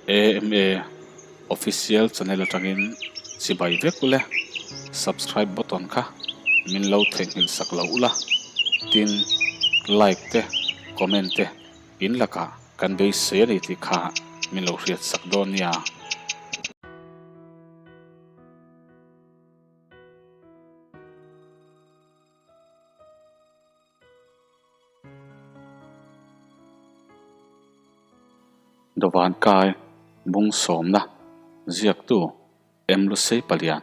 AMA Official channel atangin chibai vek ule, subscribe button kha min lo theihnghilh sak lo ula, tin like te comment te in lakah kan beisei a ni tih kha min lo hriat sak dawn nia. Dawvan kai bung sawmna ziaktu M Lusei Palian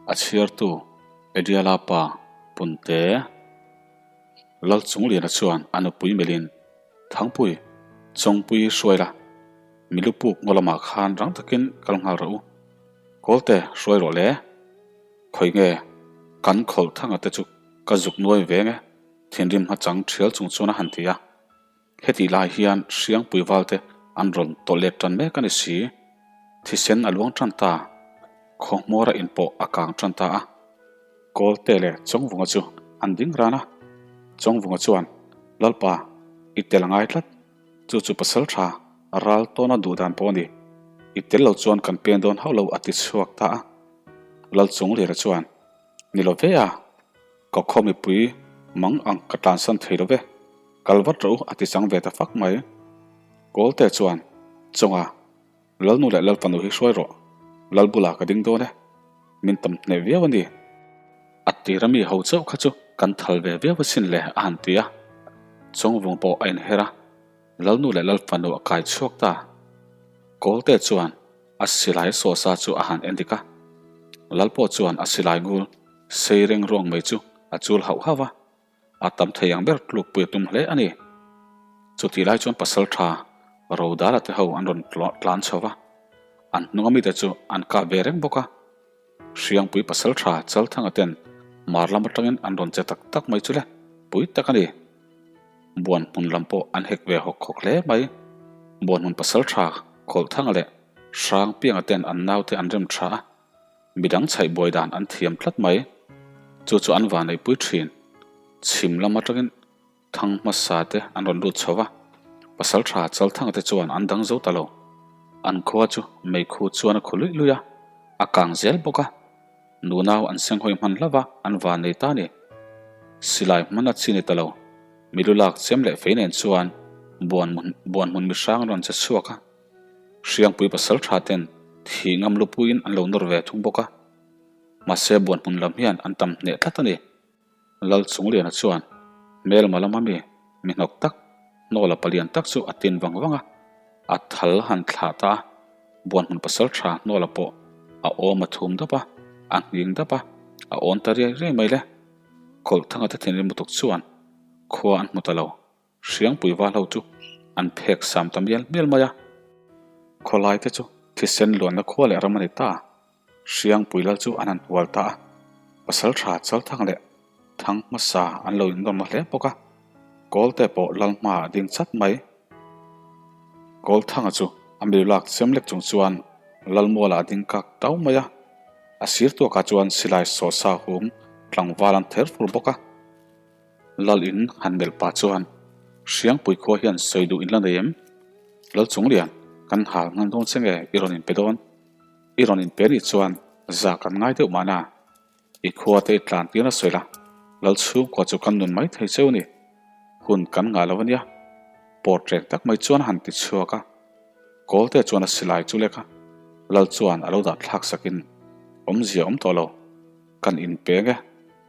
a chhiartu Ediala pa Punte Lalchungliana chuan a nupui melhin Thangpui Chawngpui hruai la Milupuk ngaw lamah khan rang takin kal nghal rawh u Kawlte hruai rawh le Khawi nge kan khawlh thanga te chu ka zuk nuai veng e, thinrim hmachang thial chung chuan a han ti a. Hetih lai hian Hriangpui valte an rawn tawlh let tan mek a ni si. Thisen a luang tan ta, khawhmuara in pawh a kang tan ta a. Kawlte leh Chawngvunga chu an ding ran a. Chawngvunga chuan, Lalpa, i tel a ngai tlat. Chu chu pasal tha ral tawna duh dan pawh a ni. I tel lo chuan kan pen dawn hauh lo a ti chhuak ta a. Lalchunglira chuan, Ni lo ve a, ka khaw mipui mang ang ka tlansan thei lo ve, kal vat rawh u a ti chang ve ta fak mai. Kawlte chuan, Chawnga, Lalnu leh Lalfanu hi hruai rawh, Lal bulah ka ding dawn e, min tam hneh viau a ni. A tira mi ho chauh kha chu kan thal ve viau asin le a han ti a. Chawngvung pawh a inher a, Lalnu leh Lalfanu a kai chhuak ta. Kawlte chuan a silai sawsa chu a han en dik a, Lal pawh chuan a silai ngul sei reng ruang mai chu a chul hauh hauh a, a tam thei ang ber tlukpui a tum hle a ni. Chutih lai chuan pasal tha Rodala te ho an rawn tlan chho va, an hnunga mite chu an kap ve reng bawk a. Hriangpui pasal tha Chalthanga ten mar lam atangin an rawn che tak tak mai chu le, pui tak a ni. Buan hmun lam pawh an hek ve hawk hawk hle mai. Buan hmun pasal tha Khawlhthanga leh Hrang pianga ten an naute an rem tha a, midang chhaih buai dan an thiam tlat mai. Chu chu an vaneipui thin. Chhim lam atangin Thang hmasa te an rawn lut chho va, pasal tha Chalthanga te chuan an dang zo ta lo. An khua chu meikhu chuan a khu luih luih a, a kang zel bawk a. Nunau an senghawi hman hlauh a, an van nei ta a ni. Silai hman a chi ni ta lo. Milu lak chem leh fei nen chuan buan buan hmun mihrang an rawn che chhuak a. Hriangpui pasal tha ten thih ngam lupuiin an lo nawr ve thung bawk a. Mahse buan hmun lam hian an tam hneh tlat a ni. Lal Chungliana chuan hmelma lama mi mi hnawk tak, hnawla palian tak chu a tin vang vang a, a thal han thlah ta a, buanhmun pasal tha hnawla pawh a awm a thum dap a, a nghing dap a, a awn ta riai riai mai le. Kawlhthanga te thinrim lutuk chuan khua an hmu ta lo. Hriangpui val ho chu an phek sam ta mial mial mai a, khawlai te chu thisen luanna khua leh ram a ni ta. Hriangpui lal chu an han hual ta a, pasal tha Chalthang leh Thang hmasa an lo inrawm hle bawk a, Kawlte pawh lal hmaah a ding chat mai. Kawlthanga chu a milu lak chem lek chung chuan Lalmualah a ding kak tau mai a, a sir tuakah chuan silai sawhsa hum tlangval an ther fur bawk a. Lal in han melh pah chuan Hriangpui khua hian sawi duh in la nei em? Lal Chunglian, kan hal ngan dawn che nge i rawn inpe dawn? I rawn inpe nih chuan za kan ngai deuh mahna. I khua te i tlan tir a sawi la, Lal chhungkua chu kan nun mai thei cheu ni. Hun kan ngah lo ania. Pawt reng tak mai chuan a han ti chhuak a. Kawlte chuan a silai chu lek a, Lal chuan a lo dah thlak sakin awmzia awm tawh lo. Kan inpeng e,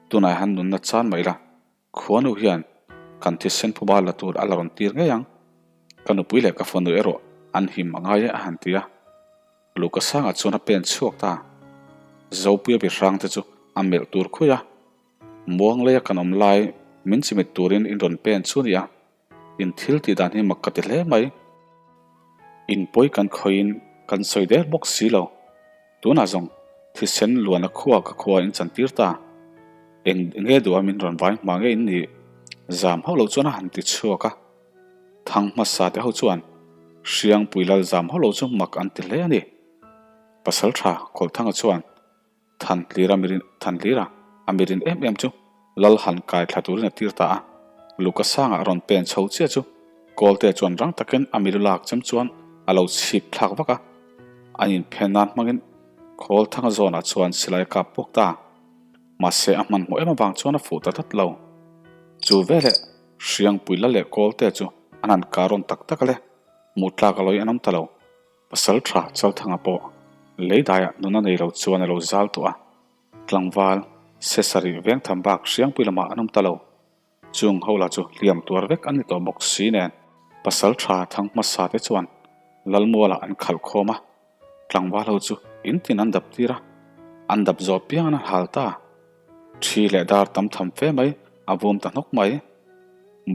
tunah hian nunna chan mai la, khuanu hian kan thisen phuba la tur a la rawn tir ngei ang. Ka nupui leh ka fanu erawh an him a ngai e a han ti a. Luka sangah chuan a pen chhuak ta. Zopuia bihrang te chu a melh tur khuih a. Muang leia kan awm lai min chimit turin in rawn pen chu nia. In thil tih dan hi mak ka ti hle mai. In pawi kan khawiin kan sawi der bawk si lo. Tunah zawng thisen luana khua ka khua in chantir ta. Eng nge duha min rawn vai hma nge in nih? Zam hauh lo chuan a han ti chhuak a. Thang hmasa te ho chuan Hriangpui lal zam hauh lo chu mak an ti hle a ni. Pasal tha Kawlthanga chuan Thantlira mirin Thantlira a mirin em em chu lal han kai thla turin a tir ta a. Luka sangah rawn pen chho chiah chu Kawlte chuan rang takin a milu lak chem chuan a lo chhip thlak vak a. An inphen nan hmangin Khawlthanga zawnah chuan silai a kap puak ta. Mahse a hmanhmawh em avang chuan a fuh ta tlat lo. Chu veleh Hriangpui la leh Kawlte chu an han kar rawn tak tak a le, hmuh tlak a lawi an awm ta lo. Pasal tha Chalthanga pawh leidaiah nuna nei lo chuan a lo zal tawh a, tlangval Sesarih vengtham bak Hriangpui lamah an awm ta lo. Chung ho lah chu hliam tuar vek an ni tawh bawk si nen pasal tha thang hmasa te chuan Lalmualah an khalh khawm a, tlangval ho chu in tin an dap tir a, an dap zawh piang an hal ta. Thi leh dar tam tham fe mai a vum ta hnawk mai.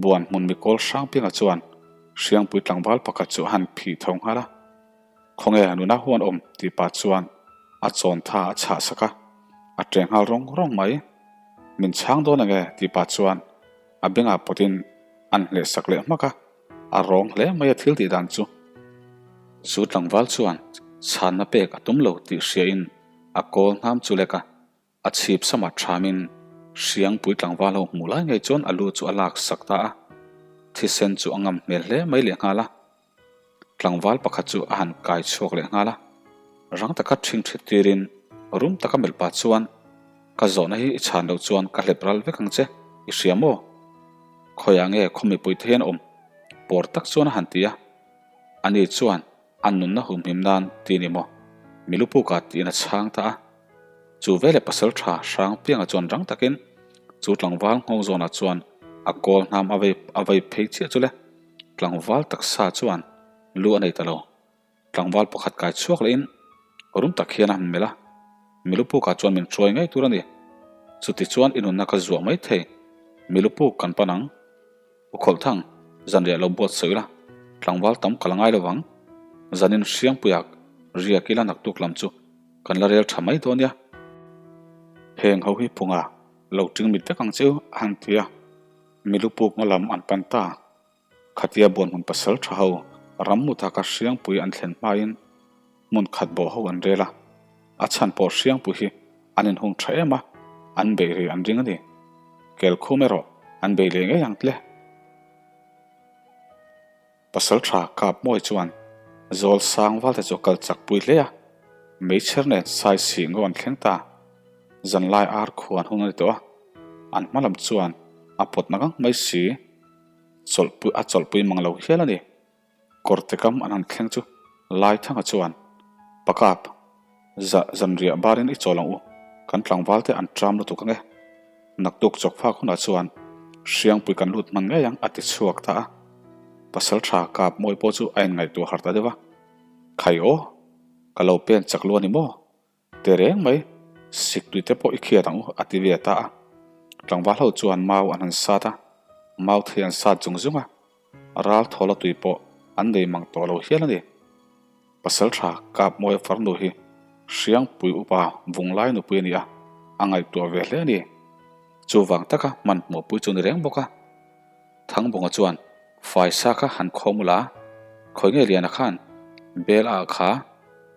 Buan hmun mikawl hrang piangah chuan Hriangpui tlangval pakhat chu a han phih tho nghal a. Khawnge nuna huan awm tih pah chuan a chawn tha a chhah sak a, a ṭe nghal rawng rawng mai. Min chhang dawn ange tih pah chuan a bengah pawtin an hleh sak leh hmak a, a rawng hle mai a thil tih dan chu. Chu tlangval chuan chhanna pek a tum lo tih hriain a kawl hnam chu lek a. A chhip samah thamin Hriangpui tlangval ho hmuh lai ngei chuan a lu chu a lak sak ta a, thisen chu a ngam hmel hle mai leh nghal a. Tlangval pakhat chu a han kai chhuak leh nghal a, rang taka ṭhing ṭhit tirin rum taka melh pah chuan, Ka zawhna hi i chhan loh chuan ka hlep ral vek ang che, i hria maw? Khawiah nge khaw mipui te hian awm? Pawr tak chuan a han ti a. Ani chuan A nunna humhim nan ti ni maw? Milupuka tiin a chhang ta a. Chu veleh pasal tha hrang piangah chuan rang takin chu tlangval nghawng zawnah chuan a kawl hnam a vei a vei phei chiah chu le. Tlangval taksa chuan lu a nei ta lo. Tlangval pakhat kai chhuak lehin rum tak hian a han melh a. Milupuka chuan min hruai ngei tur a ni. Chuti chuan i nunna ka zuah mai thei. Milupuk kan pan ang. U Khawlhthang, zanriah lo buat sawi la, tlangval tam ka la ngai lo vang. Zanin Hriangpuia riak ila naktuk lam chu kan la rel tha mai dawn nia. Heng ho hi phunga lo ting mit vek ang cheu a han ti a, milu puk ngaw lam an pan ta. Khatia buanhmun pasal tha ho ram mu taka Hriangpui an thlen hmain hmun khat bawh ho an rel a, a chhan pawh Hriangpui hi an inhung tha em a, an beih rih an ring a ni. Kelkhum erawh an bei leh ngei ang tle. Pasal tha kap mawi chuan zawl sang valte chu a kal chak pui hle a, meichher nen sai sih ngaw an thleng ta. Zanlai ar khuan hun a ni tawh a, an hma lam chuan a pawt na ngang mai si, chawlhpui a chawlhpui mang lo hial a ni. Kawrte kam an han thleng chu Laithanga chuan, Pakap, za zanriah barin i chawl ang u, kan tlangvalte an ṭam lutuk ang e. Naktuk chawkfak hunah chuan Hriangpui kan lut hman ngei ang a ti chhuak ta a. Pasalṭha kap mawi pawh chu a inngaihtuah har ta deuh a, Khai aw, ka lo pen chak lu a ni maw? Ti reng mai, siktui te pawh i khiat ang u a ti ve ta a. Tlangval ho chuan mau an han sat a, mau thei an sat zung zung a, ral thawla tui pawh an nei mang tawh lo hial a ni. Pasal tha Kapmawia farnu hi Hriangpui upa Vunglai nupui a ni a, a ngaihtuah ve hle a ni. Chuvang taka hmanhmawhpui chu ni reng bawk a. Thangbawnga chuan Faisa kha han khawm ula, khawi nge Liana khan bel a kha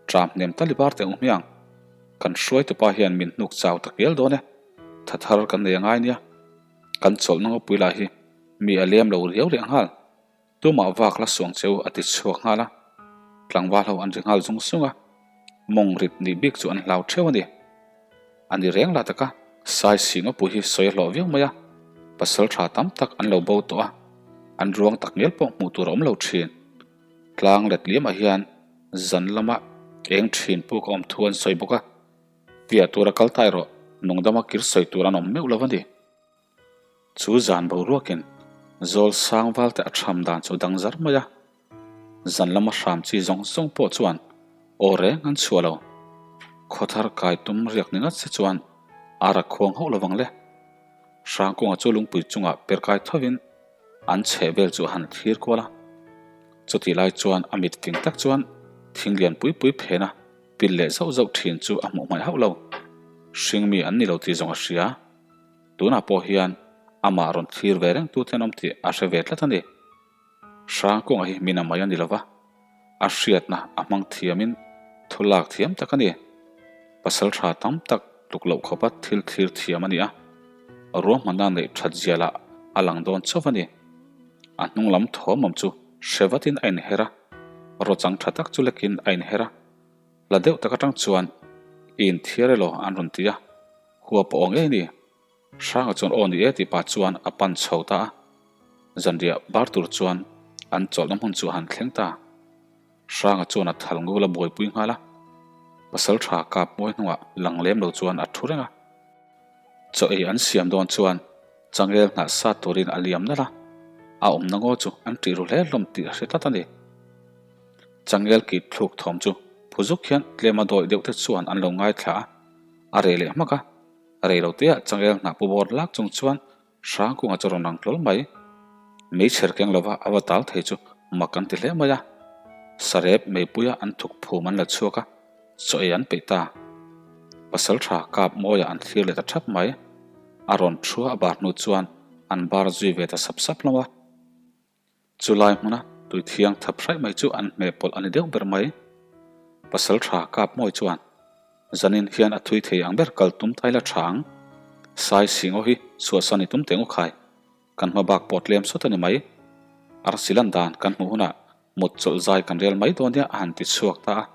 ṭam hnem ta libar teh ang hmiang. Kan hruaitupa hian min hnuk chau ta kial dawn e, tha thar kan nei a ngai nia. Kan chawlhna ngawpui lah hi mi a lem lo riau leh nghal. Tumah vak la suang che u a ti chhuak nghal a, tlangval ho an ri nghal zung zung a, mawng rit nih bik chu an hlau theuh a ni. A ni reng lah taka Sai Singapui hi sawi a hlawh viau mai a, pasal tha tam tak an lo bo tawh a, an ruang tak ngial pawh hmuh tur a awm lo thin. Tlang let liamah hian zan lama eng thin puk a awm thu an sawi bawk a, fiah tura kal ta erawh nungdama kir sawi tur an awm meuh lo a ni. Chu zan boruakin zawl sang valte a tham dan chu dang zar mai a, zan lama hram chi zawng zawng pawh chuan aw reng an chhuah lo. Khawthar kai tum riak ni ngat se chuan a rak khuang hauh lovang le. Hrangkunga chu lungpui chungah per kai thovin an chheh vel chu a han thlir kual a. Chutih lai chuan a mit fing tak chuan thing lian pui pui phen a pil leh zauh zauh thin chu a hmuh hmaih hauh lo. Hringmi an ni lo tih zawng a hria. Tunah pawh hian amah rawn thlir ve reng tute an awm tih a hre ve tlat a ni. Hrang kawngah hi min a mai a ni lova, a hriatna a hmang thiamin thu lak thiam tak a ni. Pasal tha tam tak tluk loh khawpa thil thlir thiam a ni a, ruahmanna neih that zia lah a lang dawn chauh a ni. A hnung lam thawm awm chu hre vatin a inher a, rawchang tha tak chu lekin a inher a. Hla deuh tak atang chuan i inthiar elaw an rawn ti a, hua pawh aw ngei ni. Hranga chuan aw ni e tih pah chuan a pan chho ta a, zanriah bar tur chuan an chawlhna hmun chu a han thleng ta. Hranga chuan a thal ngul a buaipui nghal a, pasal tha kap mawi hnungah lang lem lo chuan a thu reng a. Chaw ei an siam dawn chuan changel hnah sat turin a liam nalh a, a awmna ngaw chu an ṭih ru hle hlawm tih a hre tlat a ni. Changel kip thluk thawm chu phu zuk hian tlema dawih deuh te chuan an lo ngaithla a, a reh leh hmak a. Rei lo teah changel hnah pu bawr lak chung chuan Hrangkunga chu rawn rang hlawl mai. Meichher keng lova a va tal thei chu mak an ti hle mai a. Sarep meipuia an thuk phum an la chhuak a, chaw ei an peih ta. Pasal tha kap mawia an thlir leh ta thap mai. A rawn thua a bar hnu chuan an bar zui ve ta sap sap hlawm a. Chulai hmuna tui thiang thap hraih mai chu an hmeh pawlh a ni deuh ber mai. Pasal tha kap mawi chuan zanin hian a thui thei ang ber kal tum tai la tha ang. Sai Singaw hi chhuahsan i tum teh ngawk khai. Kan hma bak pawh tlem sawt a ni mai. Arsi lan dan kan hmuh hunah mut chawlh zai kan rel mai dawn nia a han ti chhuak ta a.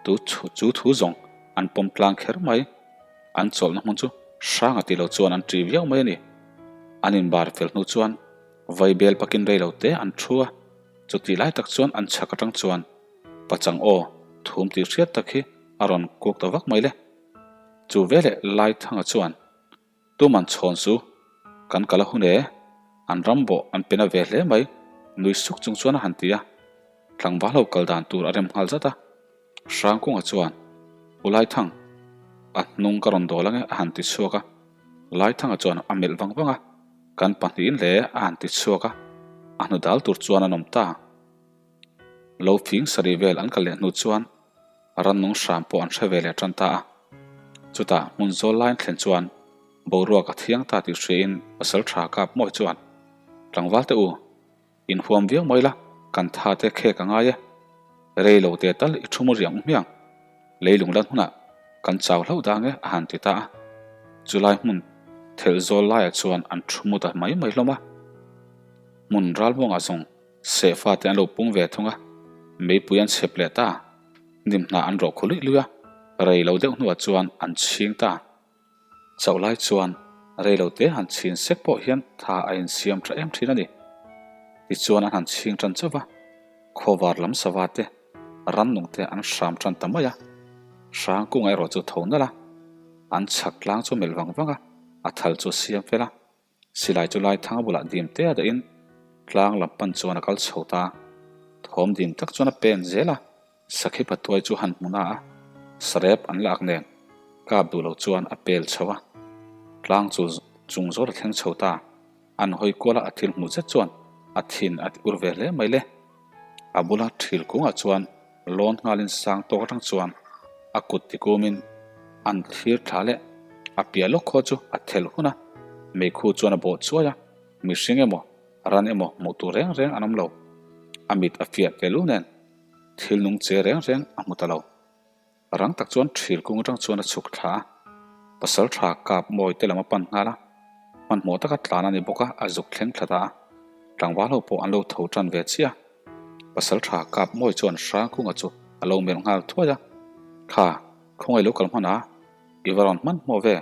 Tu chu thu zawng an pawm tlang kher mai. An chawlhna hmun chu hrang a ti lo chuan an ṭi viau mai a ni. An inbar fel hnu chuan Vaibel pakin rei lo te an thu a, chutih lai tak chuan an chhak atang chuan pachang aw thum tih hriat tak hi a rawn kuk ta vak mai le. Chu veleh Laithanga chuan Tuman chhawn chu kan kal a hun e, an ram bawh an pe na ve hle mai nui suk chung chuan a han ti a, tlangval ho kal dan tur a rem nghal zat a. Hrangkunga chuan U Laithang, a hnung ka rawn dawl ange a han ti chhuak a, Laithanga chuan a melh vang vang a. Kan pahnihin hle a han ti chhuak a, a hnu dal tur chuan an awm ta. Lo fing sarih vel an kal leh hnu chuan rannung hram pawh an hre ve leh tan ta a. Chutah hmun zawl laiin thlen chuan boruak a thiang ta tih hriain pasal tha kap mawi chuan, Tlangval te u, Inhuam viau mai la, kan tha te khek a ngai e. Rei lo te tal i thu mu riang hmiang. Leilung lan hunah kan chau hlauh dang e a han ti ta a. Chulai hmun thelh zawl laiah chuan an thu mu ta mai mai hlawm a. Hmun ralmuangah zawng sehfa te an lo pung ve thung a, meipui an chhep leh ta. Hnim hnah an rawh khu luih luih a, rei lo deuh hnuah chuan an chhing ta. Chauh lai chuan rei lo te han chhin sek pawh hian tha a insiam tha em thin a ni. Tichuan an han chhing tan chauh va, khawvar lam sava te, rannung te an hram tan ta mai a. Hrang kunga erawh chu tho nalh a, an chhak tlang chu melh vang vang a, a thal chu a siam fel a. Silai chu Laithanga bulah dim te a dahin tlang lam pan chuan a kal chho ta. Thawm dim tak chuan a pen zel a, Sakhi patuai chu han hmu na a, sarep an lak nen kap duh lo chuan a pel chho a. Tlang chu chung zawt a thleng chho ta. An hawi kual a, a thil hmuh zet chuan a thin a ti ur ve hle mai le. A bula thil kungah chuan lawn nghalin sang tawk atang chuan a kut tikumin an thlir thla leh a piah lawk khaw chu a thelh hun a, meikhu chuan a bawh chuai a, mihring emaw ran emaw hmuh tur reng reng an awm lo. A mit a fiah tel u nen thil nung che reng reng a hmu ta lo. Rang tak chuan thil kung atang chuan a chhuk thla a, pasal tha kap mawi te lam a pan nghal a, hmanhmawh taka tlan a ni bawk a, a zuk thleng thla ta a, tlangval ho pawh an lo tho tan ve chiah a. Pasal tha kap mawi chuan Hrangkunga chu a lo melh nghal thuai a, Kha, khawngaih lo kal hman a, i va rawn hmanhmawh ve,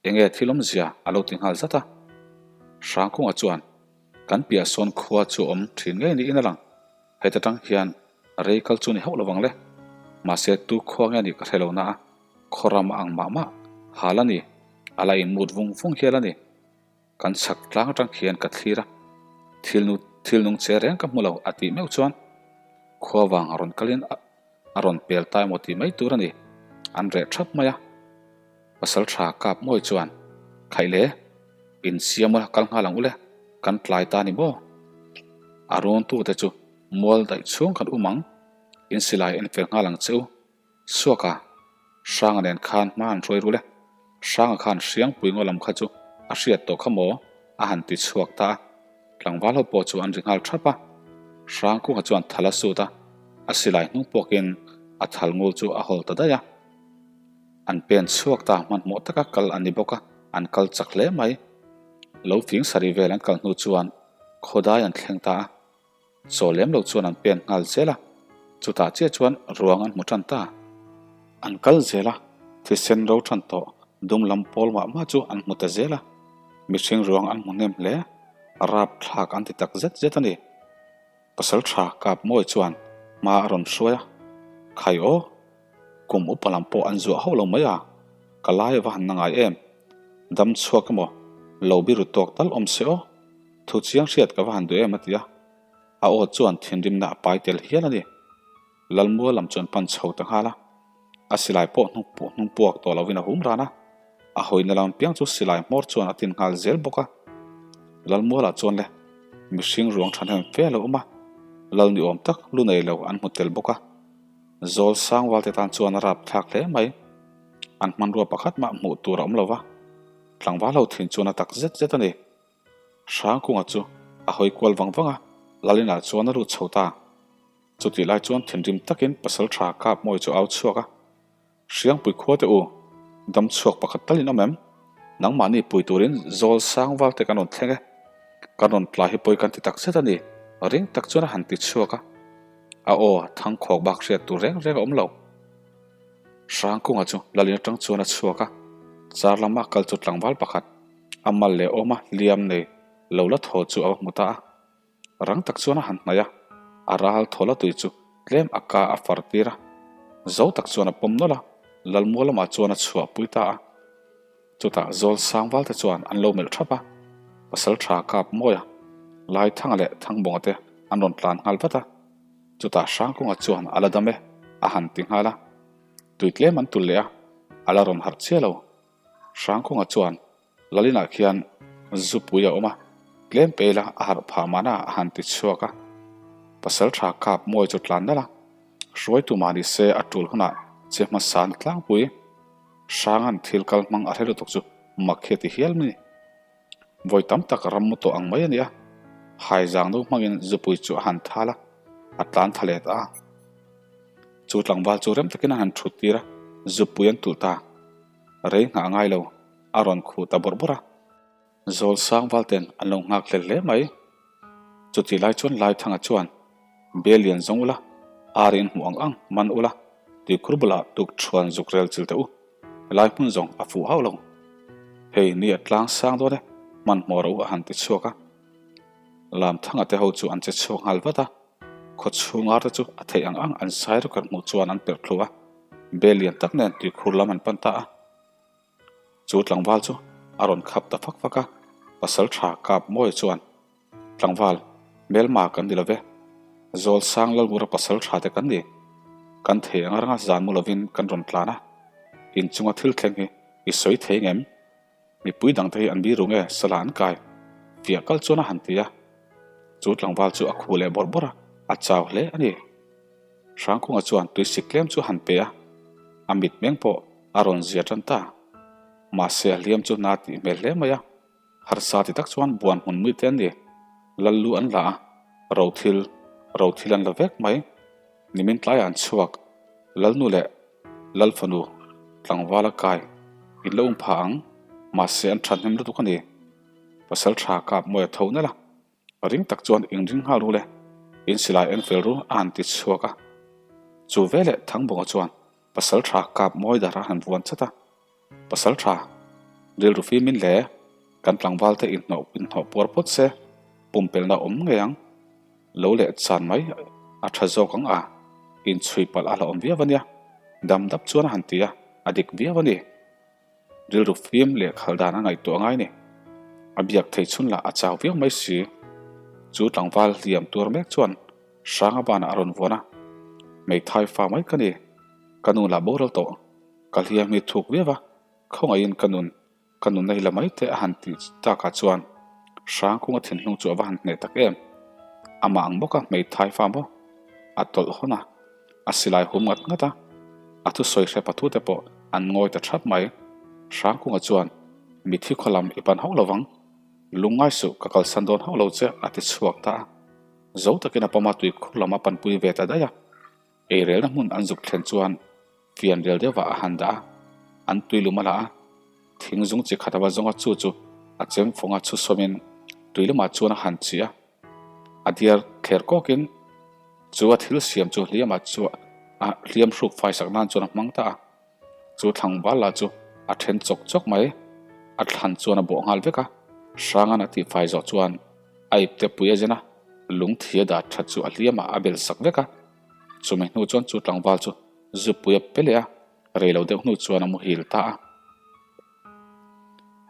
enge thil awmzia a lo ti nghal zat a. Hrangkunga chuan, Kan piah sawn khua chu awm thin ngei niin a lang, heta tang hian rei kal chu ni hauh lovang le, mahse tu khua nge nih ka hre lo na a, khaw ram a ang mah mah, hal a ni, a la inmut vung vung hial a ni. Kan chhak tlang atang khian ka thlir a, thil nu thil nung che reng ka hmu lo a tih meuh chuan khua vang a rawn kalin a rawn pel ta emaw tih mai tur a ni, an reh thap mai a. Pasal tha kap mawi chuan, Khaih le, insiam ula kal nghal ang ule, kan tlai ta ni maw? A rawn tute chu mual daih chhung kan um ang, in silai en fel nghal ang che u. Suaka, Hranga nen khan hma han hruai rul e. Hranga khan Hriangpui ngaw lam kha chu a hriat tawh kha maw? a han ti chhuak ta a. Tlangval ho pawh chu an ri nghal thap a. Hrangkunga chuan thal a sut a, a silai hnung puakin a thal ngul chu a hawl ta daih a. An pen chhuak ta hmanhmawh taka kal a ni bawk a, an kal chak hle mai. Lo fing sarih vel an kal hnu chuan khawdai an thleng ta a. Chaw lem lo chuan an pen nghal zel a, chutah chiah chuan ruang an hmu tan ta. An kal zel a, thisen ro tan tawh dum lam pawl mah mah chu an hmu ta zel a, mihring ruang an hmu hnem hle, rap thlak an ti tak zet zet a ni. Pasal tha kap mawi chuan hma a rawn hruai a, Khai aw, kum upa lam pawh an zuah hauh lo mai a, ka lai a va han na ngai em, dam chhuak emaw lo biru tawk tal awm se aw, thu chiang hriat ka va han duh em a ti a, a aw chuan thinrimna a pai tel hial a ni. Lalmual lam chuan pan chho ta nghal a, a silai pawh hnung puak tawh lovin a hum ran a, a hawina lam piang chu silai hmawr chuan a tin nghal zel bawk a. Lalmualah chuan le mihring ruang thahnem fe a lo awm a, lal ni awm tak lu nei lo an hmu tel bawk a. Zawl Sangwal te tan chuan a rap thlak hle mai. An hmanrua pakhat mah hmuh tur a awm lo va, tlangval ho thin chuan a tak zet zet a ni. Hrangkunga chu a hawi kual vang vang a, Lalinah chuan a lut chho ta. Chutih lai chuan thinrim takin pasal tha kap mawi chu au chhuak a, Hriangpui khua te u, dam chhuak pakhat talin awm em? Nangmahni pui turin zawl sang val te kan rawn thleng e. Kan rawn tlai hi pawi kan ti tak zet a ni, ring tak chuan a han ti chhuak a. A aw thangkhawk bak hriat tur reng reng a awm lo. Hrangkunga chu Lalin atang chuan a chhuak a, char lama kal chu tlangval pakhat, a mal leh awma hliam nei lo la thaw chu a va hmu ta a. Rang tak chuan a han hnaih a, a ral thaw la tui chu tlem a ka a far tir a, zo tak chuan a pawm nawlh a, Lalmual lamah chuan a chhuah pui ta a. Chutah Zawl Sangval te chuan an lo melh thap a, Pasal tha kap mawi a, Laithanga leh Thangbawnga te an rawn tlan nghal vat a, chutah Hrangkunga chuan a la dam e a han ti nghal a, tui tlem an tul leh a, a la rawn harh chiah lo. Hrangkunga chuan Lalinah khian zupui a awm a, tlem pe ila a harh phah mahna a han ti chhuak a. Pasal tha kap mawi chu tlan nalh a, hruaitu mah ni se a tul hunah che hmasa na tlangpui. Hranga'n thil kal hmang a hre lutuk chu mak hi a ti hial mai. Vawi tam tak ram mu tawh ang mai a ni a, haizang no hmangin zupui chu a han thal a, a tlan tha let a. Chu tlangval chu rem takin a han thut tir a, zupui an tulh ta. Rei nghah ngai lo. A rawn khuh ta bawrh bawrh a. Zawl Sangval ten an lo nghak hlel hle mai. Chutih lai chuan Laithanga chuan, Bel lian zawng ula, ar in hmuh ang ang man ula, tuikhur bulah tuk thuan zuk rel chil teh u. Helai hmun zawng a fuh hauh lo. Hei ni a tlang sang dawn e, hmanhmawh rawh u a han ti chhuak a. Lamthanga te ho chu an che chhuak nghal vat a. Khaw chhung ar te chu a theih ang ang an sai rawk hmuh chuan an perh thlu a. Bel lian tak nen tuikhur lam an pan ta a. Chu tlangval chu a rawn khap ta fak fak a, pasal tha kap mawi chuan, Tlangval, hmelma kan ni lo ve, Zawl sang Lalngura pasal tha te kan ni, kan thei anga ranga zan mu lovin kan rawn tlan a, inchunga thil thleng hi i sawi thei ngem? Mipui dangte hi an biru nge sala an kai? Fiah kal chuan a han ti a, chu tlangval chu a khu leh bawrh bawrh a, a chau hle a ni. Hrangkunga chuan tuisik tlem chu a han pe a, a mitmeng pawh a rawn zia tan ta. Mahse a hliam chu na tih hmel hle mai a, harsa ti tak chuan buan hmun mui te an ni. Lal lu an la a, rothil, rothil an la vek mai. Nimin tlaiah an chhuak, Lalnu leh Lalfanu tlangval a kai in la um pha ang, mahse an thahnem lutuk a ni. Pasal tha kap mawi a tho nalh a. Ring tak chuan inring nghal ru le, in silai en fel ru a han ti chhuak a. Chu veleh Thangbawnga chuan pasal tha kap mawi dar a han vuan chat a. Pasal tha, rilru fimin le, kan tlangval te inhnawh inhnawh puar phawt se, pumpelna awm ngei ang. Lo leh chan mai a tha zawk ang a, inchhui palh a la awm viau a nia, dam dap chuan a han ti a, a dik viau a ni. Rilru fim leh khalh dan a ngaihtuah ngai ni. A biak thei chhun lah a chau viau mai si. Chu tlangval hliam tuar mek chuan Hranga banah a rawn vuan a, Hmeithai fa mai ka ni, ka nu lah boral tawh, ka hliam hi thuk viau a, khawngaihin ka nun, ka nunna hi la mai teh a han tih takah chuan Hrangkunga thinhlung chu a va han hneh tak em. Amah ang bawka hmeithai fa maw? A tawlh hawn a. A silai hum ngat ngat a, a thusawi hre pathute pawh an ngawi ta thap mai. Hrangkunga chuan, Mithi khaw lam i pan hauh lo vang, lungngai suh ka kalsan dawn hauh lo che a ti chhuak ta a. Zo takin a pawm a tuikhur lam a panpui ve ta daih a. Eirelna hmun an zuk thlen chuan fianrial deuhvah a han dah a, an tuilum a la a. Thing zung chi khat a va zawng a chu chu a chem fawng a chhusawmin tuilumah chuan a han chih a. A diar thler kawkin chu a thil siam chu hliamah chu a hliam hruk faisak nan chuan a hmang ta a. Chu thlangval lah chu a then chawk chawk mai. A thlan chuan a bawh nghal vek a, Hrangan a tihfai zawh chuan a ipte pui a zen a, lungthi a dah that chu a hliamah a bel sak vek a. Chumi hnu chuan chu tlangval chu zupui a pe leh a, rei lo deuh hnu chuan a muhil ta a.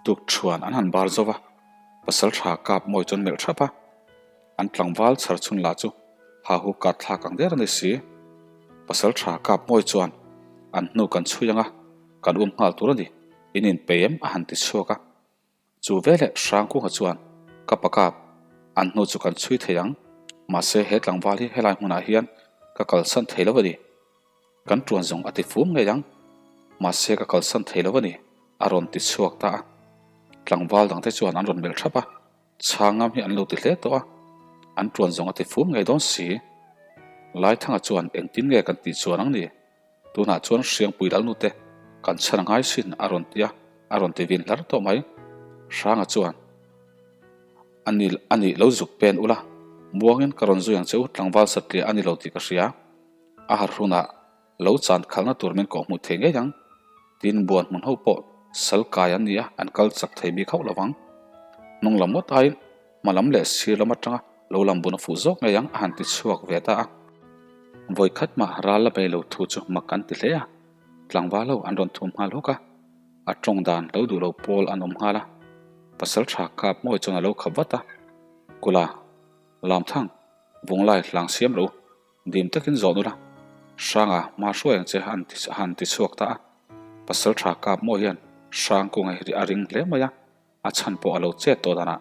Tukṭhuan an han bar zo va, pasal tha kap mawi chuan melh hrap a, an tlangval chhar chhun lah chu hahu kat thlak ang der a ni si. Pasal tha kap mawi chuan an hnu kan chhui ang a, kan um nghal tur a ni, in inpei em a han ti chhuak a. Chu veleh Hrangkunga chuan, Ka pa kap, an hnu chu kan chhui thei ang, mahse he tlangval hi helai hmunah hian ka kalsan thei lo a ni. Kan tuan zawng a ti fum ngei ang, mahse ka kalsan thei lo a ni, a rawn ti chhuak ta a. Tlangval dangte chuan an rawn melh thap a, chhangam hi an lo ti hle tawh a, an tuan zawng a ti fum ngei dawn si. Laithanga chuan engtin nge kan tih chuan ang ni? Tunah chuan Hriangpui Lalnute kan chhan a ngai sin a rawn ti a, a rawn ti vin hlar tawh mai. Hranga chuan, A ni, a nih lo zuk pen ula, muangin ka rawn zui ang che u, tlangval satliah a ni lo tih ka hria. A harh hunah lo chan khalhna tur min kawhhmuh thei ngei ang. Tin, buan hmun ho pawh sal kai an ni a, an kal chak thei bik hauh lo vang. Hnung lam ngawt aiin hma lam leh sir lam atanga lo lam bun a fuh zawk ngei ang a han ti chhuak ve ta a. Vawi khat mah ral la bei lo thu chu mak an ti hle a, tlangval ho an rawn thum nghal hawk a, a tawng dan lo duh lo pawl an awm nghal a, pasal tha kap mawi chuan a lo khap vat a, Kula, Lamthang, Vunglai hlang siam rawh u, dim takin zawn ula, Hranga hma hruai ang che a han ti chhuak ta a, pasal tha kap mawi hian Hrang kunga hi a ring hle mai a. A chhan pawh a lo chet tawh danah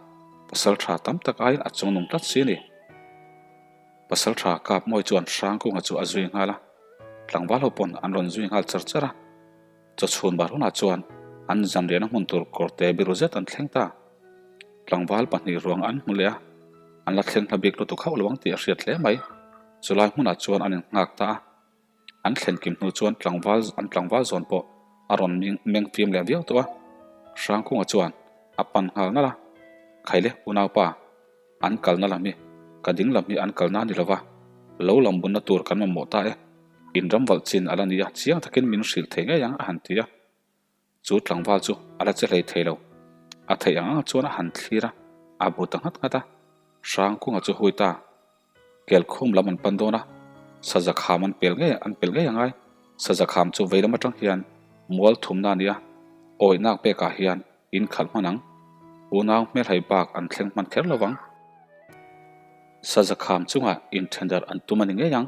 pasal tha tam tak aiin a chungnung tlat si a ni. Pasal tha kap mawi chuan Hrangkunga chu a zui nghal a, tlangval ho pawn an rawn zui nghal char char a. Chawchhun bar hunah chuan an zanriahna hmun tur kawrte biru zet an thleng ta. Tlangval pahnih ruang an hmu leh a, an la thleng hla bik lutuk hauh lo ang tih a hriat hle mai. Chulai hmunah chuan an innghak ta a. An thlen kim hnu chuan tlangval an tlangval zawn pawh a rawn meng fim leh viau tawh a, Hrangkunga chuan a pan nghal nalh a, Khaile unaupa, an kalna lam hi ka ding lam hi an kalna a ni lova, lo lam bunna tur kan mamawh ta e, in ram valh chin a la ni a, chiang takin min hrilh thei ngei ang a han ti a. Chu tlangval chu a la che hlei thei lo. A theih ang ang chuan a han thlir a, a bu ta nghat nghat a. Hrangkunga chu hui ta. Kelkhum lam an pan dawn a, saza kham an pel ngei an pel ngei angai. Saza kham chu vei lam atang hian mual thumna a ni a, awihnak pekah hian in khalh hman ang. Unau hmelhai bak an thleng hman kher lo vang. Saza kham chungah inthendarh an tum a ni ngei ang.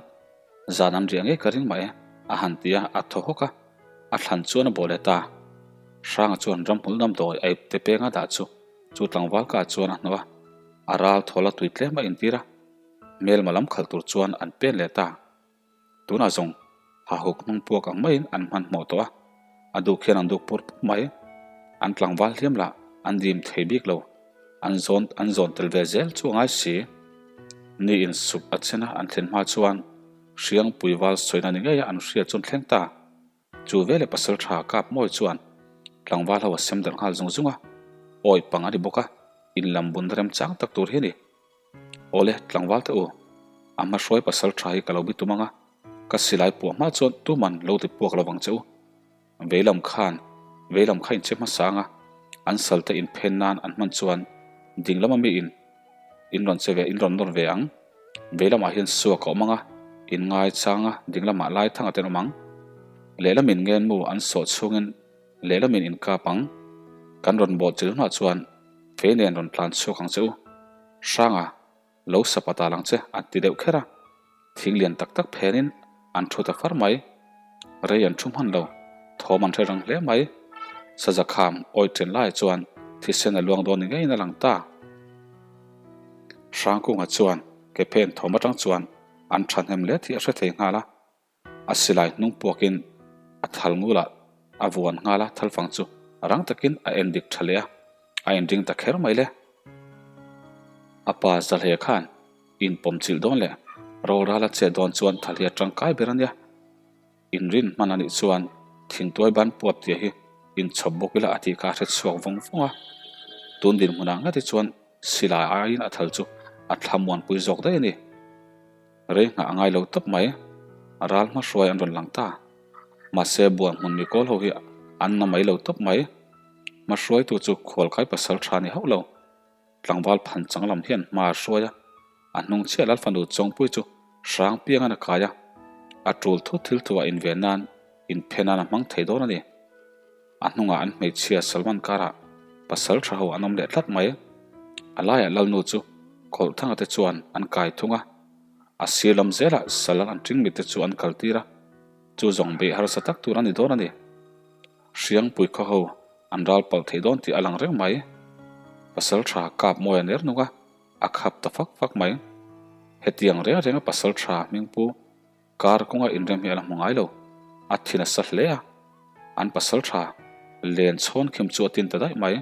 Zan an riah ngei ka ring mah e, a han ti a, a thaw hawk a. A thlan chuan a bawh leh ta. Hranga chuan ramhmul damdawi a ipte penga dah chu chu tlangval kah chuan a hnawh a, a ral thawl a tui tlem a intir a, hmelma lam khalh tur chuan an pen leh ta. Tunah zawng hahuk hnung puak ang maiin an hmanhmawh tawh a, a duk hian an duk pur pur mai. An tlangval hliam lah an dim thei bik lo, an zawn an zawn tel ve zel chu a ngai si. Ni in sup a chen a an thlen hma chuan Hriangpui val sawina ni ngei a an hriat chuan thleng ta. Chu veleh pasal tha kap mawi chuan tlangval ho a sem darh nghal zung zung a, awi pang a ni bawk a, in lam bun remchang tak tur hi a ni. Awle, tlangval te u, a hmahruai pasal tha hi ka lo bi tum ang a, ka silai puah hma chuan tuman lo ti puak lovang che u. Veilam khan veilam kha inche hmasa anga an salte inphen nan an hman chuan ding lama mi in in rawn che ve in rawn nawr ve ang. Veilamah hian suak a awm anga in ngai chang a ding lamah lai thanga te an awm ang. Lehlamin ngenmu an sawh chhungin lehlamin in kap ang. Kan rawn bawh chil hunah chuan fei nen rawn tlan chhuak ang che u. Hranga. Lo sapa ta lang che an ti deuh kher a, thing lian tak tak phenin an thu ta far mai. Rei an thu hman lo, thawm an hre rang hle mai. Saza kham awi chen laiah chuan thisen a luang dawn ni ngeiin a lang ta. Hrangkunga chuan ke phen thawm atang chuan an thahnem hle tih a hre thei nghal a. A silai hnung puakin a thal ngulah a vuan nghal a, thalfang chu rang takin a en dik tha leh a, a inring ta kher mai le. A pa Zalhe khan inpawm chilh dawn leh rawlral a chet dawn chuan thal hi a tangkai ber a nia. Inrin hman a nih chuan thingtuai ban puap tia hi inchhawp bawk ila a tih kha a hre chhuak vawng vawng a. Tun dinhmunah ngat hi chuan silai aiin a thal chu a thlamuanpui zawk daih a ni. Rei nghah a ngai lo tawp mai. Ral hma hruai an rawn lang ta. Mahse buan hmun mi kawl ho hi an na mai lo tawp mai. Hma hruaitu chu khualkai pasal tha ni hauh lo. Tlangval phan chang lam hian hma a hruai a, a hnung chiah Lalfanu Chawngpui chu hrang piangin a kai a, a tul thut thil thu a inven nan inphen nan a hmang thei dawn a ni. A hnungah an hmeichhia Salman karah pasal tha ho an awm leh tlat mai. A laiah Lalnu chu Khawlhthanga te chuan an kai thung a, a sir lam zelah sal an ṭingmit te chu an kaltir a, chu zawng beih harsa tak tur a ni dawn a ni. Hriangpui khaw ho an ral palh thei dawn tih a lang reng mai. Pasal tha kap mawi a ner nung a, a khap ta fak fak mai. Hetiang reng renga pasal tha hming pu kar kawnga inrem hi a la hmu ngai lo. A thi nasa hle a, an pasal tha len chhawn khim chu a tin ta daih mai.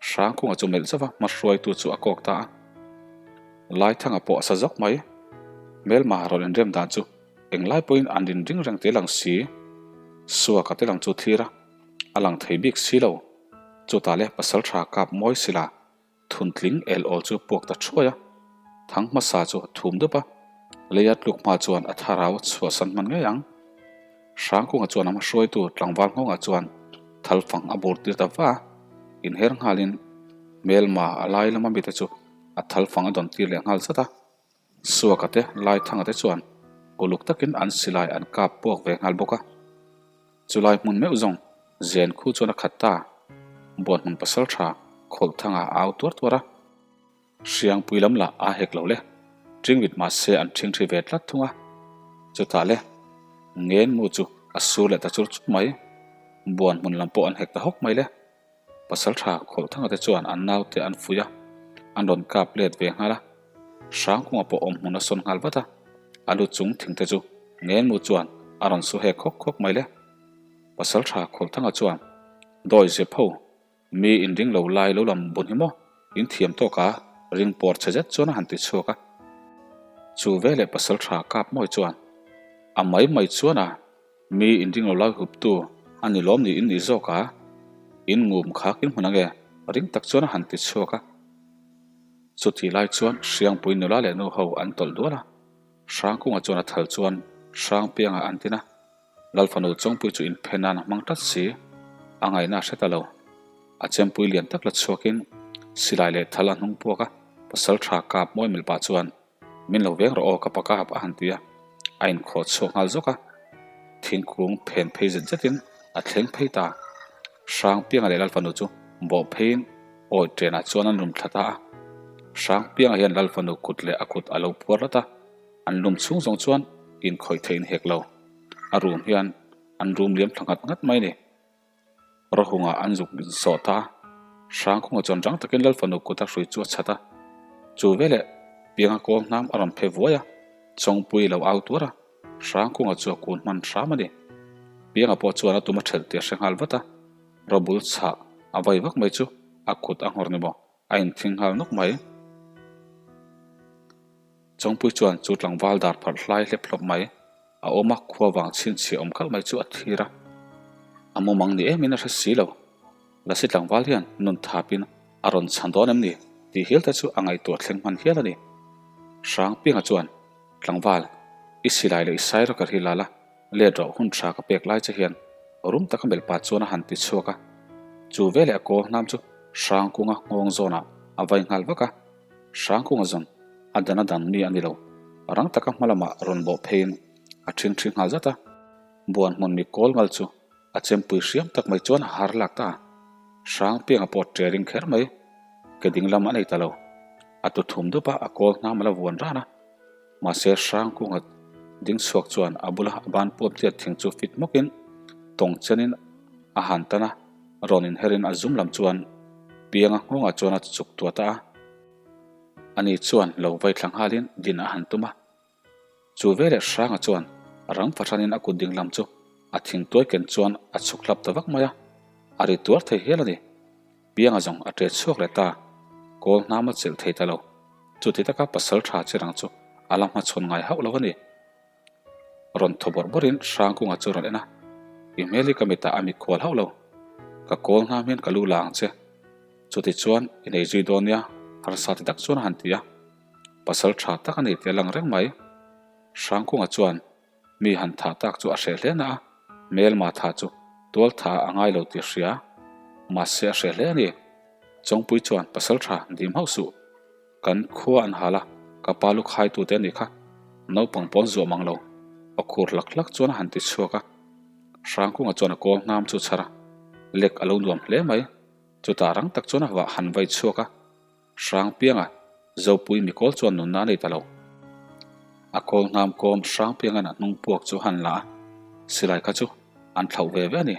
Hrangkunga chu melh zauh a, hmahruaitu chu a kawk ta a. Laithanga pawh a sa zawk mai. Hmelma rawn inrem dan chu englai pawhin an rinring reng te lang si. Suaka te lang chu thlir a, a lang thei bik si lo. Chutah le Pasaltha kap mawi sila thuntling el awl chu puak ta thuai a. Thang hmasa chu a thum dup a, leia tluk hma chuan a thlarau a chhuahsan hman ngei ang. Hrangkunga chuan a hmahruaitu tlangval nghawngah chuan thalfang a bur tir ta va a, inher nghalin hmelma a lai lama mite chu a thalfang a dawn tir leh nghal zat a. Suaka te, Laithanga te chuan uluk takin an silai an kap puak ve nghal bawk a. Chulai hmun meuh zawng zen khu chuan a khat ta, Buanhmun pasaltha Khawlhthanga a au tuar tuar a. Hriangpui lam lah a hek lo le, ṭingvit mahse an ṭhingṭhi ve tlat thung a. Chutah le, ngen mu chu a sur leh ta chur chur mai. Buan hmun lam pawh an hek ta hawk mai le. Pasalṭha Khawlhthanga te chuan an naute an fuih a, an rawn kap let ve nghal a. Hrangkunga pawh awm hmun a sawn nghal vat a, a lu chung thing te chu ngen mu chuan a rawn su hek hawk hawk mai le. Pasalṭha Khawlhthanga chuan dawi zep ho Mi inring lo lai lo lam bun hi maw? In thiam tawk a, ring pawr chhe zet chuan a han ti chhuak a. Chu veleh pasal tha kap mawi chuan, A mai mai chuan a, mi inring lo lai huptu a ni lawm ni in nih zawk a, in ngum khak in hmun ange, ring tak chuan a han ti chhuak a. Chutih lai chuan Hriangpui nula leh nu ho an tawlh dual a, Hrangkunga chuan a thal chuan Hrangpianga an tin a. Lalfanu Chawngpui chu inphen nan a hmang tlat si, a ngaihna a hre ta lo. A chempui lian tak la chhuakin silai leh thal a hnung puak a, pasal tha kap mawi melh pah chuan, Min lo veng rawh aw ka pa kap a han ti a, a inkhawh chhuak nghal zawk a. Thingkung phen phei zet zetin a thleng phei ta. Hrangpianga leh Lalfanu chu bawh pheiin awi ṭenah chuan an rum thla ta a. Hrangpianga hian Lalfanu kut leh a kut a lo phuar lat a, an lum chhung zawng chuan inkhawih theihin hek lo. A rum hian an rum liam thla nghat nghat mai a ni. Rawhungah an zuk zawh ta a, Hrangkhunga chuan rang takin Lalfanu kut a hrui chu a chhat a. Chu veleh Pianga kawl hnam a rawn phe vuai a, Chawngpui lo au tuar a, Hrangkhunga chu a kun hman hram a ni. Pianga pawh chuan a tum a ṭhelh tih a hre nghal vat a, Rawbul chhah a vai vak mai chu a kut a nghawr ni maw, a inthing nghal nawk mai. Chawngpui chuan chu tlangval dar pharh hlai hlep hlawp mai. A awm a, khua vang chhinchhiah awm khalh mai chu a thlir a. A mumang ni emin a hre si lo. Lasi tlangval hian nun thapin a rawn chhan dawn em ni tih hial te chu a ngaihtuah thleng hman hial a ni. Hrangpianga chuan, Tlangval, i silai leh i sairawkher hi la la, let rawh hun tha ka pek lai che hian rum taka melh pah chuan a han ti chhuak a. Chu veleh a kawl hnam chu Hrangkunga nghawng zawnah a vai nghal vak a. Hrangkunga zawn a dan a dang mi a ni lo. Rang taka hma lamah rawn bawh pheiin a ṭhingṭhi nghal zat a. Buan hmun mi kawl ngal chu a chempui hriam tak mai chuan a har lak ta a. Hrangpianga pawh ṭering kher mai ke ding lam a nei ta lo. A tu thum dup a, a kawl hnam a la vuan ran a. Mahse Hrangkunga ding chhuak chuan a bula a ban puam tiat thing chu fit hmawkin tawng chenin a han tan a, rawn inherin a zum lam chuan Pianga nghawngah chuan a chuk tuah ta a. Ani chuan lo vai thla nghalin din a han tum a. Chu veleh Hranga chuan rang fahranin a kut ding lam chu a thingtuai ken chuan a chhuk hlap ta vak mai a, a ri tuar thei hial a ni. Pianga zawng a ṭe chhuak leh ta, kawl hnam a chelh thei ta lo. Chuti taka pasal ṭha chi rang chu a la hmachhawn ngai hauh lo a ni. Rawn thaw bawrh bawrhin Hrangkunga chu rawn en a, I hmel hi ka mitah a mikhual hauh lo. Ka kawl hnam hian ka lu la ang che. Chuti chuan i nei zui dawn nia, harsa ti tak chuan a han ti a. Pasal ṭha tak a ni tih a lang reng mai. Hrangkunga chuan mi han thah tak chu a hreh hle na a. Hmelma tha chu tual tha a ngai lo tih hria. Mahse a hre hle a ni. Chawngpui chuan pasal tha dim hauh suh. Kan khua an hal a, ka pa lu khai tute a nih kha. Naupang pawn zuah mang lo. A khur hlak hlak chuan a han ti chhuak a. Hrangkunga chuan a kawl hnam chu chhar a, lek a lo nuam hle mai. Chutah rang tak chuan a vah han vai chhuak a. Hrang pianga Zopui mikawl chuan nunna a nei ta lo. A kawl hnam kawm Hrang pianga'n a hnung puak chu a han la a, silai kha chu an thlauh ve ve a ni.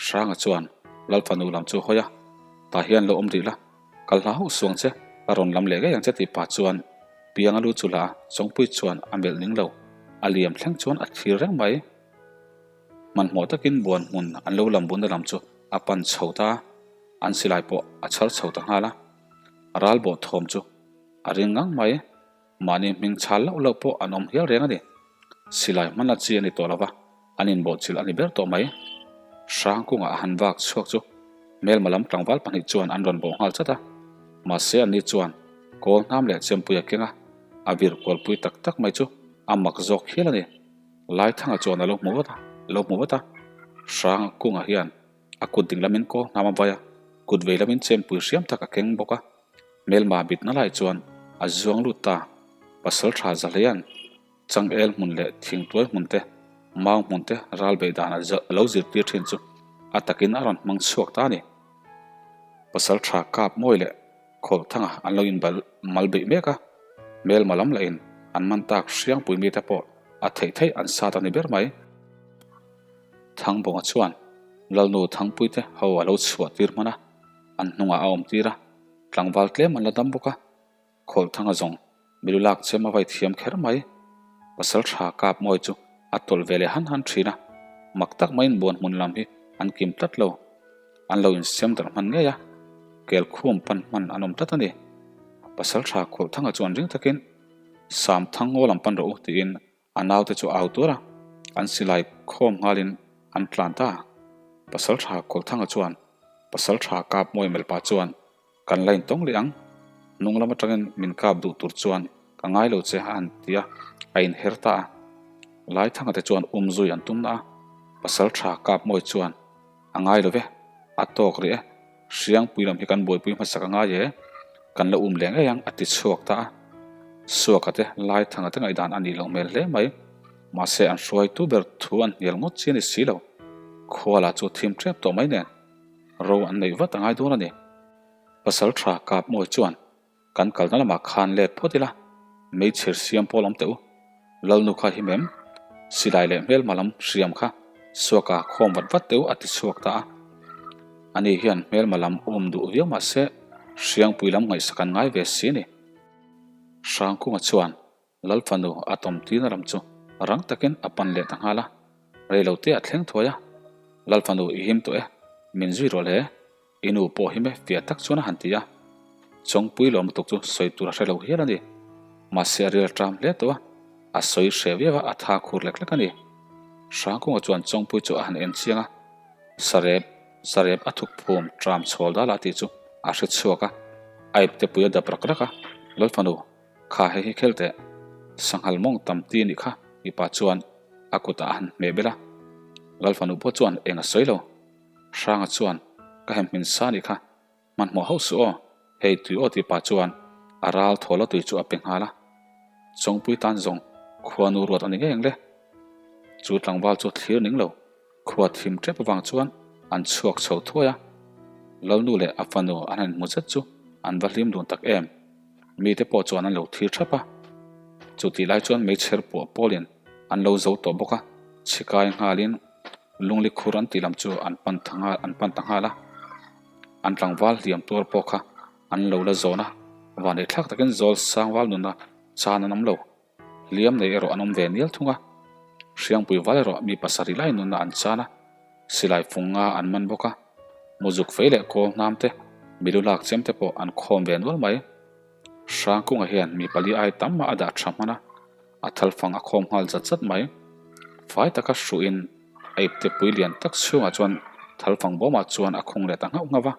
Hranga chuan Lalfanu lam chu hawi a, Tah hian lo awm rih la, kal hla hauh suang che, ka rawn lam leh ngei ang che tih pah chuan Pianga lu chu la a, Chawngpui chuan a melh ning lo, a liam thleng chuan a thlir reng mai. Hmanhmawh takin buan hmun an lo lam bunna lam chu a pan chho ta a, an silai pawh a chhar chho ta nghal a. Ralbawh thawm chu a ring ngang mai. Mahni hming chhal loh loh pawh an awm hial reng a ni. Silai hmanna chi a ni tawh lo va, an inbawhchilh a ni ber tawh mai. Hrangkunga a han vak chhuak chu hmelma lam tlangval pahnih chuan an rawn bawh nghal chat a. Mahse anni chuan kawl hnam leh chempui a keng a, a vir kualpui tak tak mai chu a mak zawk hial a ni. Laithanga chuan a lo hmu vat a, lo hmu vat a. Hrangkunga hian a kut ding lamin kawl hnam a vai a, kut vei lamin chempui hriam tak a keng bawk a. Hmelma bitna lai chuan a zuang lut ta. Pasal tha Zahleia'n changel hmun leh thingtuai hmun te, mau hmun te ral beih dan a lo zirtir thin chu a takin a rawn hmang chhuak ta a ni. Pasal tha kap mawi leh Khawlthanga an lo inbal mal beih mek a, hmelma lam lahin an man tak hriangpui mite pawh a theih theih an sat a ni ber mai. Thangbawnga chuan Lalnu Thangpuite ho a lo chhuah tir hman a, an hnungah a awm tir a. Tlangval tlem an la dam bawk a, Khawlthanga zawng milu lak chem a vai thiam kher mai. Pasal tha kap mawi chu a tawlh ve leh han han thin a, mak tak maiin buan hmun lam hi an kim tlat lo. An lo insem darh hman ngei a, kel khum pan hman an awm tlat a ni. Pasal tha Khawlthanga chuan ring takin, Samthang ngaw lam pan rawh u tiin A naute chu au tuar a, an silai khawm nghalin an tlan ta. Pasal tha Kawlthanga chuan Pasal tha kap mawi melh pah chuan, Kan la intawng leh ang, hnung lam atangin min kap duh tur chuan ka ngai lo che a han ti a, a inher ta a. Laithanga te chuan um zui an tum na a, Pasal tha kap mawi chuan, A ngai lo ve, a tawk rih e. Hriangpui lam hi kan buaipui hmasak a ngai e, kan la um leh ngei ang a ti chhuak ta a. Suaka te Laithanga te ngaihdan a nih loh hmel hle mai. Mahse an hruaitu ber thu an hnial ngawt chi a ni si lo. Khuala chu thim tep tawh mai nen ro an neih vat a ngai dawn a ni. Pasal tha Kapmawi chuan Kan kalna lamah khan let phawt ila, meichher siam pawl awm teh u. Lalnu kha him em? Silai leh hmelma lam hriam kha suaka khawm vat vat teh u a ti chhuak ta a. Ani hian hmelma lam awm duh viau mah se hriangpui lam ngaihsak an ngai ve si a ni. Hrangkunga chuan Lalfanu a tawm tirna lam chu rang takin a pan leh ta nghal a, reilo te a thleng thuai a. Lalfanu i him tawh e, min zui rawh le. I nu pawh him e fiah tak chuan a han ti a. Chawngpui lawm lutuk chu sawi tur a hre lo hial a ni. Mahse a ril a ṭam hle tawh a, a sawi hreh viau a, a tha khur lek lek a ni. Hrangkunga chuan Chawngpui chu a han en chiang a, Sarep, sarep a thuk phum ṭam chhawl dal a tih chu a hre chhuak a, a ipte pui a dap rak rak a, Lalfanu, kha hei hi khel teh, sanghal mawng tam ti a nih kha, mipa chuan a kutah a han hmeh bel a. Lalfanu pawh chuan eng a sawi lo. Hranga chuan, Ka hem hmin sa nih kha, hmanhmawh hauh suh aw, hei tui aw tih pah chuan a ral thaw la tui chu a pe nghal a. Chawngpui tan zawng khuanu ruat a ni ngei ang le. Chu tlangval chu thlir ning lo, khua thim tep avang chuan an chhuak chho thuai a. Lalnu leh a fanu an han hmu zet chu an va hlim dun tak em. Mite pawh chuan an lo thlir thap a. Chutih lai chuan meichher puah pawlin an lo zo tawh bawk a, chhikai nghalin Lungli khur an tih lam chu an pan ta nghal an pan ta nghal a, an tlangval hliam tuar pawh kha an lo la zawn a, vanei thlak takin zawl sangval nuna chan an awm lo, hliam nei erawh an awm ve nial thung a, hriangpui val erawh mi pasarih lai nuna an chan a, silai fung nga an man bawk a, muzuk fei leh kawl hnam te, milu lak chem te pawh an khawm ve nual mai. Hrangkunga hian mi pali ai tam mah a dah tha hman a. A thalfang a khawm nghal zat zat mai. Fai taka hruhin a ipte pui lian tak chhungah chuan thalfang bawmah chuan a khung leh ta nghauh nghauh va.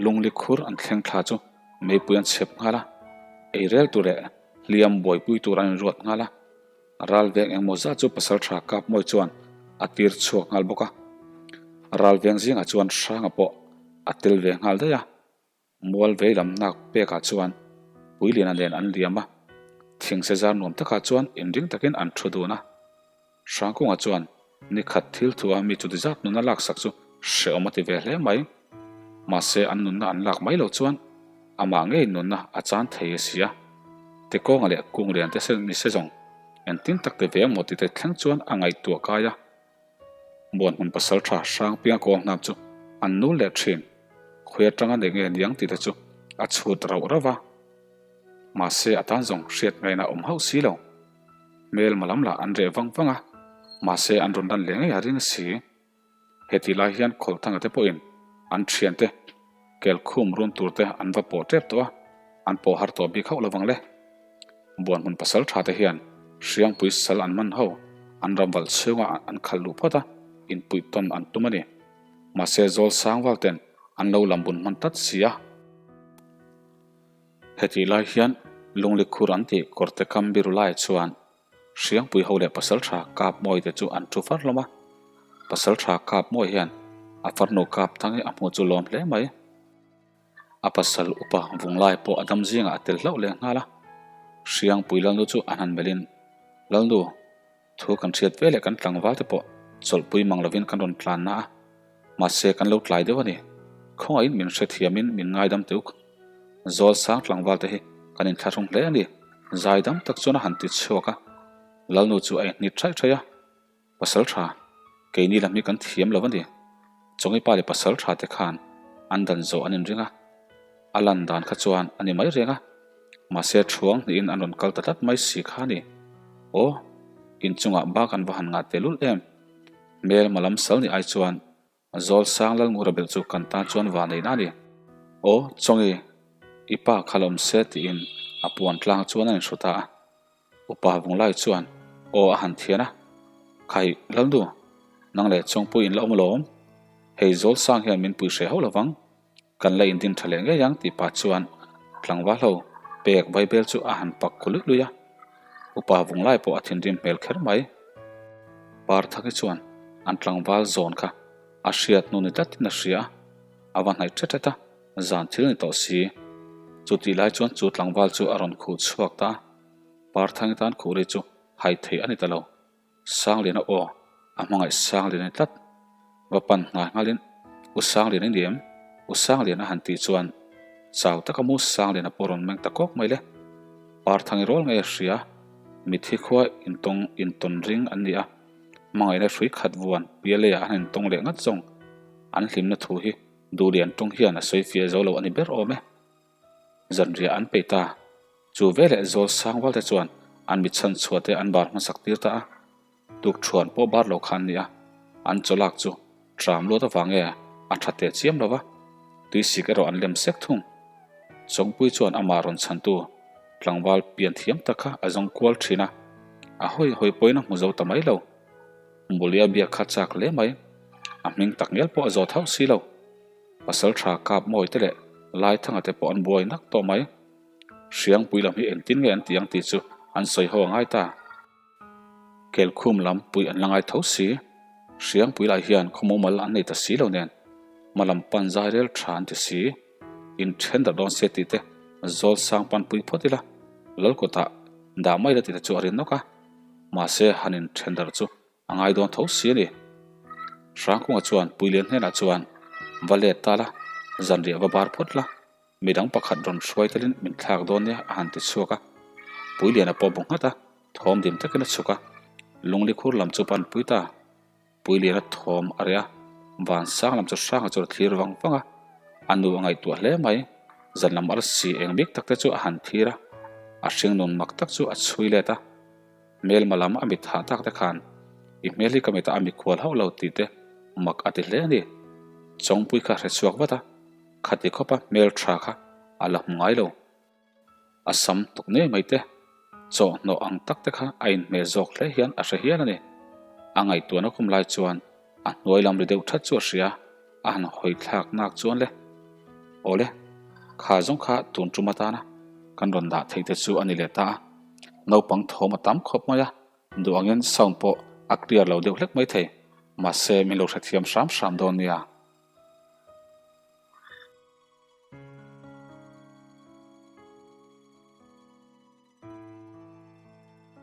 Lungli khur an thleng thla chu meipui an chhep nghal a, ei rel tur leh hliam buaipui tur an inruat nghal a. Ral veng engmaw zat chu Pasalṭha Kapmawi chuan a tir chhuak nghal bawk a. Ral veng zingah chuan Hranga pawh a tel ve nghal daih a. Mual vei lam nak pekah chuan Puiliana nen an liam a, thingse zar nuam takah chuan inring takin an thu dun a. Hrangkunga chuan nikhat thil thu a mi chuti zat nunna laksak chu hrehawm a ti ve hle mai. Mahse an nunna an lak mai lo chuan amah ngei nunna a chan thei a si a. Tekawnga leh Kunglian te ni se zawng engtin tak ti ve ang maw tite thleng chuan a ngaihtuah kai a. Buanhmun pasal tha hrang pianga kawl hnam chu an nul leh thin. Khawi atanga nei nge niang tih te chu a chhut rauh rauh va. Mahse a tan zawng hriat ngaihna awm hauh si lo. Hmelma lam lah an reh vang vang a, mahse an rawn lan leh ngei a ring si. Hetih lai hian Khawlthanga te pawhin an thiante Kelkhum run tur te an va pawh tep tawh a, an pawh har tawh bik hauh lovang le. Buanhmun pasal tha te hian Hriangpui sal an man ho, an ramvalh chhunga an khalh luh phawt a, inpuih tawn an tum a ni. Mahse Zawl Sangval ten an lo lam bun hman tlat si a. Hetih lai hian Lungli khur an tih kawrte kam biru lai chuan Hriangpui ho leh Pasaltha Kap Mawi te chu an thu far hlawm a. Pasaltha Kap Mawi hian a farnu Kap Thangi a hmuh chu lawm hle mai. A pasal upa Vunglai pawh a dam zingah a tel hlauh leh nghal a. Hriangpui Lalnu chu a hnan melhin, Lalnu, thu kan hriat ve leh kan tlangval te pawh chawlhpui mang lovin kan rawn tlan na a, mahse kan lo tlai deuh a ni. Khawngaihin min hrethiamin min ngaidam teh uk. Zawl sang tlangval te hi kan inthlahrung hle a ni. Zaidam tak chuan a han ti chhuak a, Lalnu chu a inhnit ṭhaih ṭhaih a. Pasal tha, keini lam hi kan thiam lo a ni. Chawngi pa leh pasal tha te khan an dan zawh an inring a, a lan dan kha chuan a ni mai reng a, mahse thuang hnihin an rawn kal ta tlat mai si kha a ni. Aw, inchungah bak an va han ngah tehlul em! Hmelma lam sal ni ai chuan Zawl sang Lalngura belh chu kan tan chuan va neihna a ni. Aw, Chawngi, i pa kha la awm se tiin a puan tlang chuan a inhru ta a. Upa Vunglai chuan aw a han thian a, Khai, Lalnu, nang leh Chawngpui in la awm alawm. Hei Zawl sang hian min pui hreh hauh lovang. Kan la indin tha leh ngei ang tih pah chuan tlangval ho pek vaibel chu a han pak khu luih luih a. Upa Vunglai pawh a thinrim hmel kher mai. Parthaki chuan an tlangval zawn kha a hriat hnu ni tlatin a hria a, a va hnaih ṭhet ṭhet a, zan thil ni tawh si. Chutih lai chuan chu tlangval chu a rawn khuh chhuak ta a, Parthangi tan khuh ri chu hai thei a ni ta lo. Sangliana aw, a hmangaih Sanglian a ni tlat. Va pan hnai nghalin, U Sanglian i ni em? U Sanglian a han tih chuan chau taka mu Sangliana pawh rawn meng ta kawk mai le. Parthangi rawl ngei a hria, mitthi khua intawng intawn ring an ni a, hmangaihna hrui khat vuan pialei ah an intawng leh ngat zawng. An hlimna thu hi Duhlian tawng hian a sawi fiah zo lo a ni ber awm e. Zanriah an peih ta. Chu veleh Zawl Sangval te chuan an mi chhan chhuah te an bar hmasak tir ta a. Tukṭhuan pawh bar lo kha an ni a, an chawlak chu ṭam luat avang nge a ṭha teh chiam lo va, tuisik erawh an lem sek thung. Chawngpui chuan amah rawn chhantu tlangval pian thiam tak kha a zawng kual ṭhin a, a hawi hawi pawhin a hmu zo ta mai lo. Mulia biak kha chak hle mai, a hming tak ngial pawh a zawt hauh si lo. Pasalṭha Kap Mawi te leh Laithanga te pawh an buai nak tawh mai. Hriangpui lam hi engtin nge an ti ang tih chu an sawi ho a ngai ta. Kelkhum lam pui an la ngai tho si. Hriangpui lah hian khaw mumal an nei ta si lo nen hma lam pan zai rel tha an ti si. In then darh dawn se tih te zawl sang pan pui phawt ila Lalkawtah dah mai la tih te chu a rin nawk a. Mahse han in then darh chu a ngai dawn tho si a ni. Hrangkunga chuan Puilian hnenah chuan va let ta la, zanriah va bar phawt la. Midang pakhat rawn hruai telin min thlak dawn nia a han ti chhuak a. Puiliana pawh bu nghat a, thawm dim takin a chhuk a. Lungli khur lam chu pan pui ta. Puiliana thawm a reh a, Vansang lam chu hranga chu a thlir vang vang a. A nu a ngaihtuah hle mai. Zan lam arsi eng bik tak te chu a han thlir a, a hringnun mak tak chu a chhui let a. Hmelma lam a mit hah tak te khan i hmel hi ka mitah a mikhual hauh lo tih te mak a ti hle a ni. Chawngpui kha hre chhuak vat a. Khati khawpa hmel tha kha a la hmu ngai lo. A sam tuk ngei mai te, chawhhnawh ang tak te kha a inhmeh zawk hle hian a hre hial a ni. A ngaihtuahna kum lai chuan a hnuai lam ri deuh that chu a hria, a han hawi thlak nak chuan le. Awle, kha zawng kha tun tum atana kan rawn dah theih te chu a ni leh ta a, naupang thawm a tam khawp mai a. Duh angin sound pawh a clear lo deuh hlek mai thei. Mahse min lo hrethiam hram hram dawn nia.